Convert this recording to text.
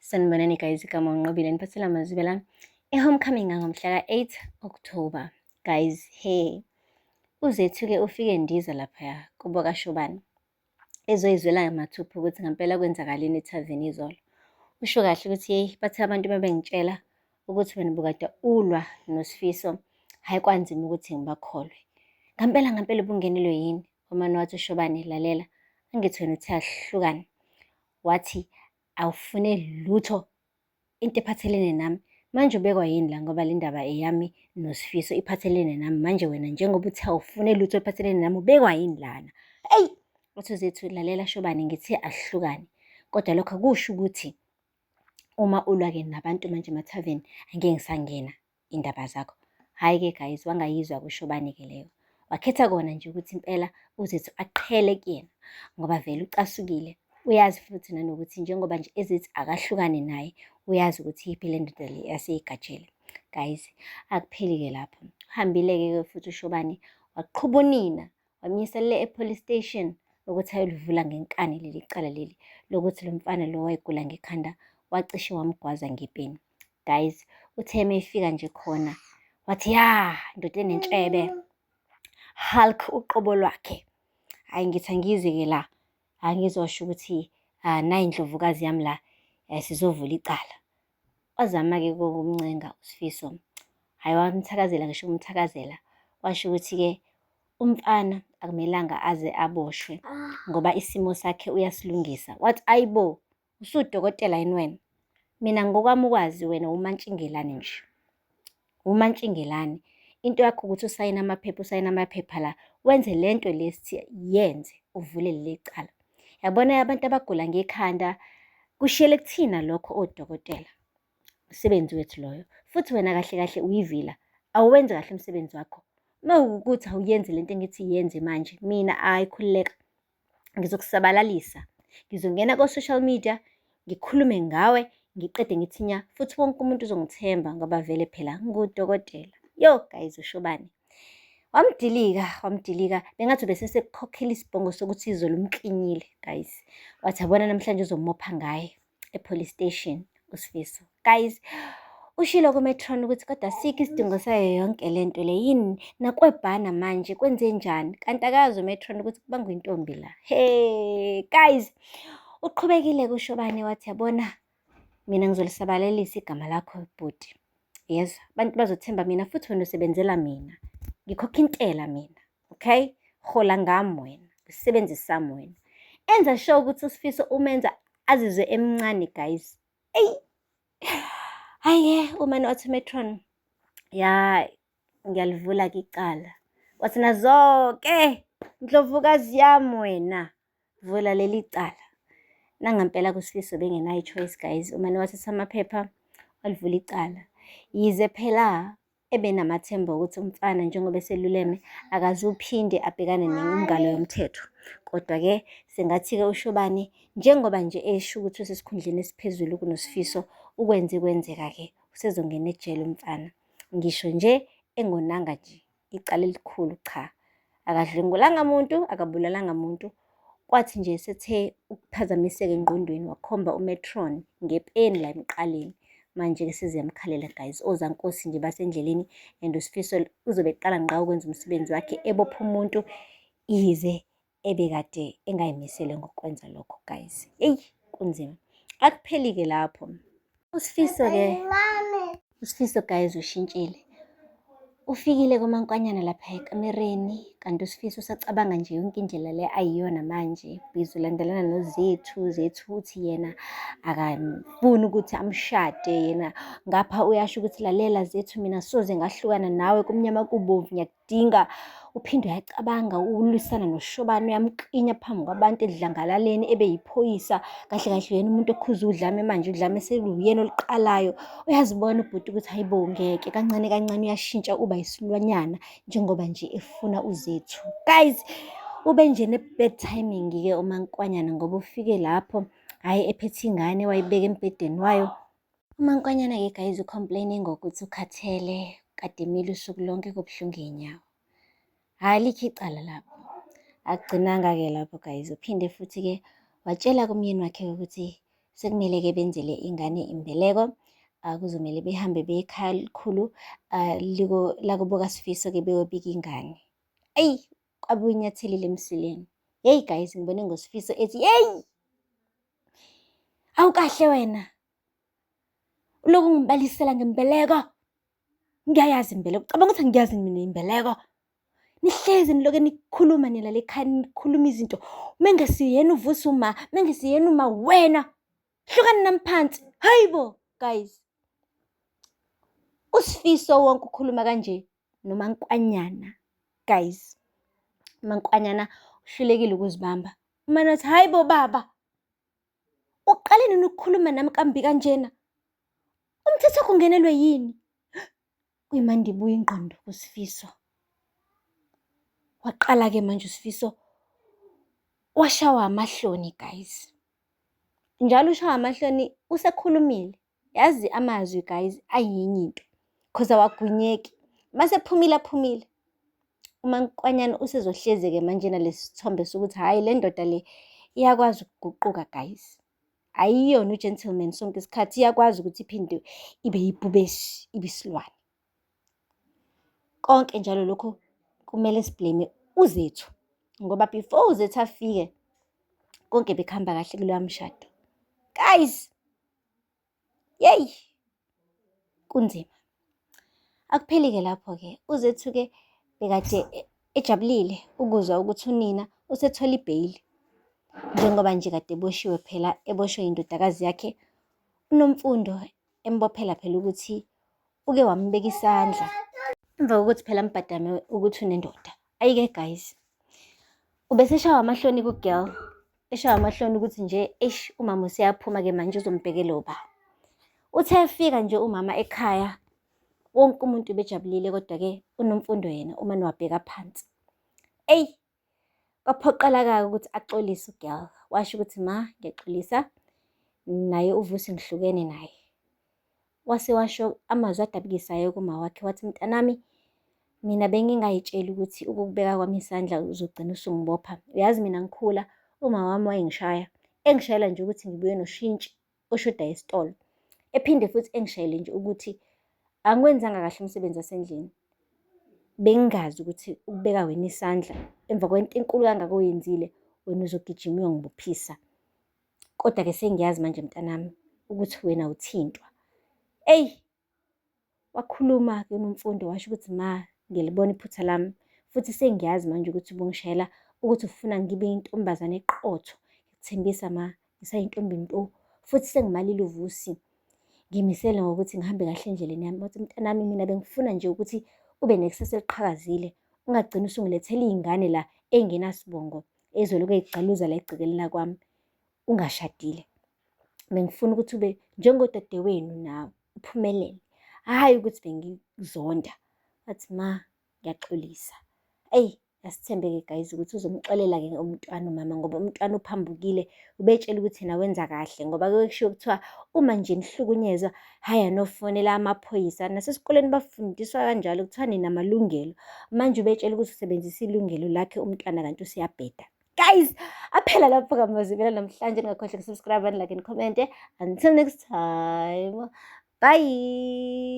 Sanibonani guys, igama uNqobile niphathela amazwi la e-homecoming ngomhla ka-8 October. Guys, hey, uZethu-ke ufike ndiza laphaya kubo kaShobane ezoyizwela mathupha ukuthi ngempela kwenzakaleni ethaveni izolo. Usho kahle ukuthi yeyi bathe abantu bebengitshela ukuthi wena ubukade ulwa noSifiso, hhayi kwanzima ukuthi ngibakholwe. Ngampela ngampela ubungenelwe yini? Umane wathi uShobane lalela, angithi wena uthe asihlukane. Wathi awufune lutho into ephathelene nami. Manje ubekwa yini la ngoba le ndaba eyami noSifiso iphathelene nami. Manje wena njengoba uthe awufune lutho ephathelene nami ubekwa yini lana? Eyi, wathi uZethu lalela Shobane ngithe asihlukane. Kodwa lokho akusho ukuthi uma ulwa-ke nabantu manje emathaveni angeke ngisangena. Indaba zakho. Hhayi-ke guys, wangayizwa kuShobane-ke leyo. Wakhetha kona nje ukuthi impela uZethu aqhele kuyena ngoba vele ucasukile. Uyazi futhi nanokuthi njengoba nje ezithi akahlukane naye, uyazi ukuthi iyiphi le ndoda le aseyigajele. Guys, akupheli-ke lapho. Uhambile-ke futhi uShobane waqhuba unina wamyisa le e-police station ukuthi ayolivula ngenkani leli cala leli lokuthi lo mfana lo wayegula ngekhanda wacishe wamgwaza ngepeni. Guys, uthe uma efika nje khona wathi ya ndoda enentshebe Hulk uqobo lwakhe. Hhayi ngithi angizi-ke la, angizosho ukuthi ah, nayi indlovukazi yami la eh, sizovula icala. Wazama-ke ukumncenga uSifiso, hhayi wamthakazela ngisho ukumthakazela, washo ukuthi-ke umfana akumelanga aze aboshwe ngoba isimo sakhe uyasilungisa. Wathi ayibo, usudokotela yini wena? Mina ngokwami ukwazi wena umantshingelane nje. Umantshingelane. Into yakho ukuthi usayine amaphepha, usayine amaphepha la, wenze lento le sithi yenze, uvule leli cala. Yabona abantu abagula ngekhanda, kushiyele kuthina lokho odokotela. Umsebenzi wethu loyo. Futhi wena kahle kahle uyivila, awuwenzi kahle umsebenzi wakho. Uma kuwukuthi awuyenzi lento engithi yenze manje, mina ayi khululeka. Ngizokusabalalisa. Ngizongena ko-social media ngikhulume ngawe ngiqede ngithi nya futhi wonke umuntu uzongithemba ngoba vele phela ngudokotela. Yo guys uShobane. Wamdilika, wamdilika. Bengathi ubesesekukhokhela isibhongo sokuthi izolo umklinyile guys. Wathi yabona namhlanje uzomopha ngaye e-police station uSifiso. Guys, ushilo kuMetron ukuthi kodwa asikho isidingo sayo yonke le nto le yini nakwebhana manje kwenze njani kanti akazi uMetron ukuthi kubangwa intombi la. Hey guys, uqhubekile kuShobane wathi yabona mina ngizolisabalalisa igama lakho bhuti. Yezwa, abantu bazothemba mina futhi wena usebenzela mina. Ngikhokha intela mina. Okay? Hola ngami wena, isisebenzi sami wena. Enza sure ukuthi uSifiso umenza azizwe emncane guys. Eyi. Hayi-ke umane wathi uMetron, ya ngiyalivula-ke icala. Wathi nazo-ke ndlovukazi yami wena vula leli cala. Nangampela kuSifiso bengenayo i-choice guys. Umane wathatha amaphepha walivula icala. Yize phela ebenamathemba okuthi umfana njengoba eseluleme akazuphinde abhekane nengalo yomthetho. Kodwa-ke singathi-ke uShobane njengoba nje esho ukuthi usesikhundleni esiphezulu kunoSifiso, ukwenze kwenzeka-ke usezongena ejele umfana. Ngisho nje engonanga nje icala elikhulu cha. Akadlwengulanga muntu, akabulalanga muntu. Kwathi nje esethe ukuphazamiseka engqondweni wakhomba uMetron ngepeni la emqaleni. Manje-ke seziyamkhalela guys, ozankosi nje basendleleni and uSifiso uzobe eqala ngqa ukwenza umsebenzi wakhe ebopha umuntu yize ebekade engayimisele ngokwenza lokho guys. Eyi kunzima. Akupheli-ke lapho. USifiso-ke uSifiso guys ushintshile. Ufikile kuMankwanyana lapha ekamereni kanti uSifiso usacabanga nje yonke indlela le ayiyona manje. Busy ulandelana noZethu, Zethu uthi yena akafuni ukuthi amshade yena ngapha uyasho ukuthi lalela Zethu mina soze ngahlukana nawe kumnyama kubomvu dinga uphinde uyacabanga ulwisana noShobane uyamklinya phambi kwabantu edlangalaleni ebe yiphoyisa kahle kahle uyena umuntu okhuza udlame manje udlame seluyena oluqalayo uyazibona ubhuti ukuthi hayibo ngeke kancane kancane uyashintsha uba isilwanyana njengoba nje efuna uZethu guys ube nje ne-bad timing-ke uMankwanyana ngoba ufike lapho hhayi ephethe ingane wayibeka embhedeni wayo UMankwanyana-ke guys ucomplaine ngokuthi ukhathele kade emile usuku lonke kubuhlungu iy'nyawo. Hhayi alikho icala lapho. Akugcinanga-ke lapho guys, uphinde futhi-ke watshela kumyeni wakhe ukuthi Sekumele-ke benzele ingane imbeleko. Kuzomele behambe beye ekhaya elikhulu lakubo kaSifiso-ke beyobika ingane. Eyi, kwabe uyinyathelile emsileni. Yeyi guys, ngibone ngoSifiso ethi, yeyi, awukahle wena. Ulokhu ungibalisela ngembeleko. Ngiyayazi imbeleko, ucabanga ukuthi angiyazi mina imbeleko? Nihlezi niloke nikhuluma nina la ekhaya nikhuluma izinto. Mengesiyena uVusi uma, mengesiyena uma wena. Hlukana nami phansi. Hayi bo, guys. USifiso wonke ukhuluma kanje noMankwanyana, guys. UMankwanyana uhlulekile ukuzibamba. Umane wathi, hayi bo baba, uqale nini ukukhuluma nami kambi kanjena? Umthetho wakho ungenelwe yini? Kuyimande ibuya ingqondo kuSifiso. Waqala-ke manje uSifiso washawa amahloni guys. Njalo ushawa amahloni usekhulumile. Yazi amazwi guys ayinye into cause awagwinyeki. Mase phumile aphumile. UMankwanyana usezohlezi-ke manje nalesi sithombe sokuthi hhayi le ndoda le iyakwazi ukuguquka guys. Ayiyona u-gentleman sonke isikhathi, iyakwazi ukuthi iphinde ibe yibhubesi, ibe isilwane. Konke njalo lokhu kumele si-blame uZethu ngoba before uZethu afike konke bekuhamba kahle kuloya mshado. Guys, yeyi kunzima. Akupheli-ke lapho-ke, uZethu-ke bekade ejabulile ukuzwa ukuthi unina usethole ibheyili. Njengoba nje kade eboshiwe phela, eboshwe indodakazi yakhe uNomfundo embophela phela ukuthi uke wambeka isandla. Emva kokuthi phela ambhadame ukuthi unendoda. Ayike guys, ubeseshawa amahloni ku-girl, eshawa amahloni ukuthi nje eish umama useyaphuma-ke manje uzombhekela uba. Uthe efika nje umama ekhaya, wonke umuntu ubejabulile kodwa-ke uNomfundo yena umane wabheka phansi. Eyi, kwaphoqeleka-ke ukuthi axolise u-girl, washo ukuthi ma ngiyaxolisa, naye uVusi ngihlukene naye. Wase washo amazwi adabukisayo kuma wakhe wathi, mntanami, mina bengingayitsheli ukuthi ukukubeka kwami isandla uzogcina usungibopha. Uyazi mina ngikhula uma wami wayengishaya, engishayela nje ukuthi ngibuye noshintshi oshoda esitolo. Ephinde futhi engishayele nje ukuthi angiwenzanga kahle umsebenzi wasendlini. Bengingazi ukuthi ukubeka wena isandla emva kwento enkulu kangaka oyenzile, wena uzogijima uyongibophisa. Kodwa-ke sengiyazi manje mntanami ukuthi wena awuthintwa. Eyi, wakhuluma-ke uNomfundo washo ukuthi ma ngiyalibona iphutha lami futhi sengiyazi manje ukuthi ubungishayela ukuthi ufuna ngibe intombazane eqotho. Ngikuthembisa ma, ngisayintombi nto futhi sengimalile uVusi. Ngimisele ngokuthi ngihambe kahle endleleni yami. Wathi mntanami mina bengifuna nje ukuthi ube nekusasa eliqhakazile, ungagcini usungilethela iy'ngane la ey'ngenasibongo ezolokhu ey'gcaluza la egcekeni lakwami ungashadile. Bengifuna ukuthi ube njengodadewenu nawe uphumelele, hhayi ukuthi bengikuzonda. Wathi ma ngiyaxolisa. Eyi, asithembe-ke guys ukuthi uzomxolela-ke umntwana umama ngoba umntwana uphambukile, ubetshela ukuthi yena wenza kahle ngoba kuke kushiwo kuthiwa uma nje nihlukunyezwa hhayi anofonela amaphoyisa. Nasesikoleni bafundiswa kanjalo kuthiwa ninamalungelo. Manje ubetshela ukuthi usebenzisa ilungelo lakhe umntwana kanti useyabheda. Guys, aphela lapho kamazibela namhlanje, ningakhohlwa uku-subscribe and like and comment. Until next time, bye.